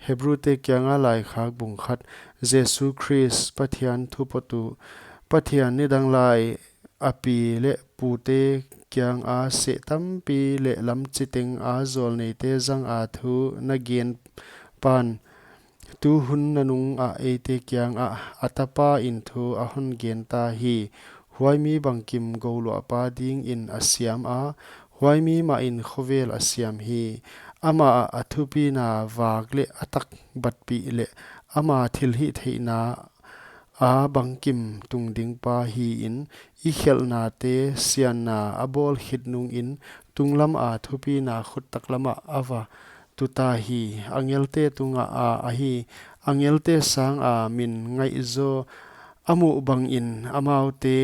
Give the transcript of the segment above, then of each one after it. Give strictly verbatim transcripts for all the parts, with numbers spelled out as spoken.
Hebrute kianga laikhak bung khat. Jesu Khrist Pathian thu pawtu. Pathian nidang lai a pi leh pute kianga seh tampi leh lam chiteng a zawlneite zanga thu na gen pan, tu hun nanungah eite kiangah a tapa in thu a hon gen ta hi. Huai mi bangkim gouluahpa dingin a siam a, huai mi mahin khovel a siam hi. Amah a thupina vak leh a tak batpih leh ama thilhihtheihna a bangkim tungdingpa hi in, i khelhnate sianna a bawl khit nungin tunglam a thupina khut taklamah a va tu ta hi. Angelte tunga a ahi, angelte sanga min ngaihzaw a muh bangin amaute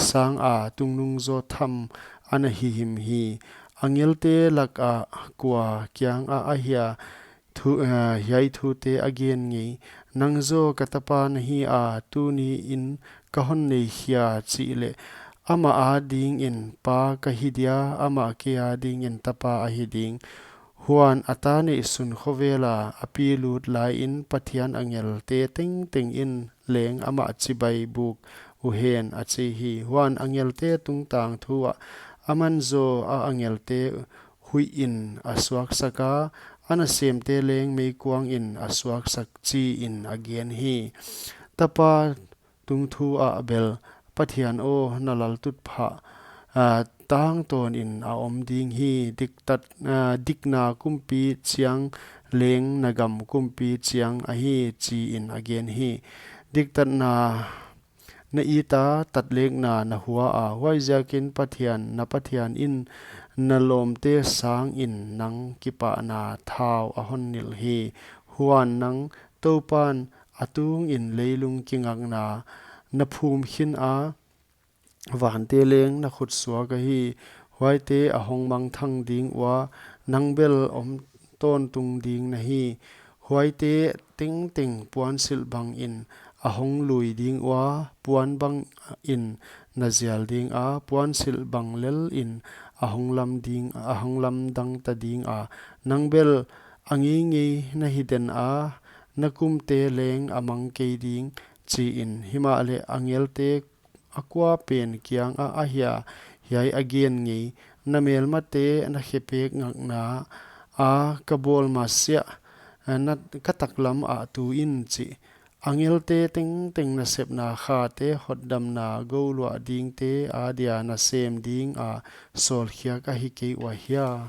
sanga tungnungzaw tham ana hi him hi. Angelte lakah kua kiangah ahia thu, eh, hiai thute a gen ngei? Nang zaw ka tapa na hi a, tuni in ka hon nei khia chih leh, amah a dingin pa ka hi dia, amah kei a dingin tapa ahi ding. Huan a ta neihsun khovela a pi lut laiin Pathian angelte tengteng in leng amah chibai buk uhen, a chi hi. Huan angelte tungtang thu ah, aman zaw a angelte huih in a suaksak a, a nasemte leng meikuang in a suaksak chi in a gen hi. Tapa tungthu ah bel, Pathian aw, na laltutphah, ah, tangtawn in a om ding hi. Diktat, ah, dikna kumpi chiang leng na gam kumpi chiang ahi, chi in a gen hi. Diktatna na it a, tatlekna na hua a, huaiziakin Pathian, na Pathian in na lawmte sangin nang kipahna thau a hon nilh hi. Huan nang, Toupan, a tungin leilung kingakna na phum khin a, vante leng na khut suak ahi. Huaite a hong mangthang ding ua, nang bel om tawntung ding na hi. Huaite tengteng puansilh bangin a hong lui ding ua, puan bangin na zial ding a, puansilh bang lel in a hong lam ding, a hong lamdang ta ding a, nang bel a ngeingei na hi den a, na kumte leng a mang kei ding, chi in. Himahleh angelte a kuapen kiangah ahia hiai a gen ngei? Na melmate na khepek ngakna a ka bawl masiah, na ka taklam ah tu in, chi. Angelte tengteng nasepna khate hotdamna gouluah dingte adia nasem dinga sawlkhiak ahi kei ua hia?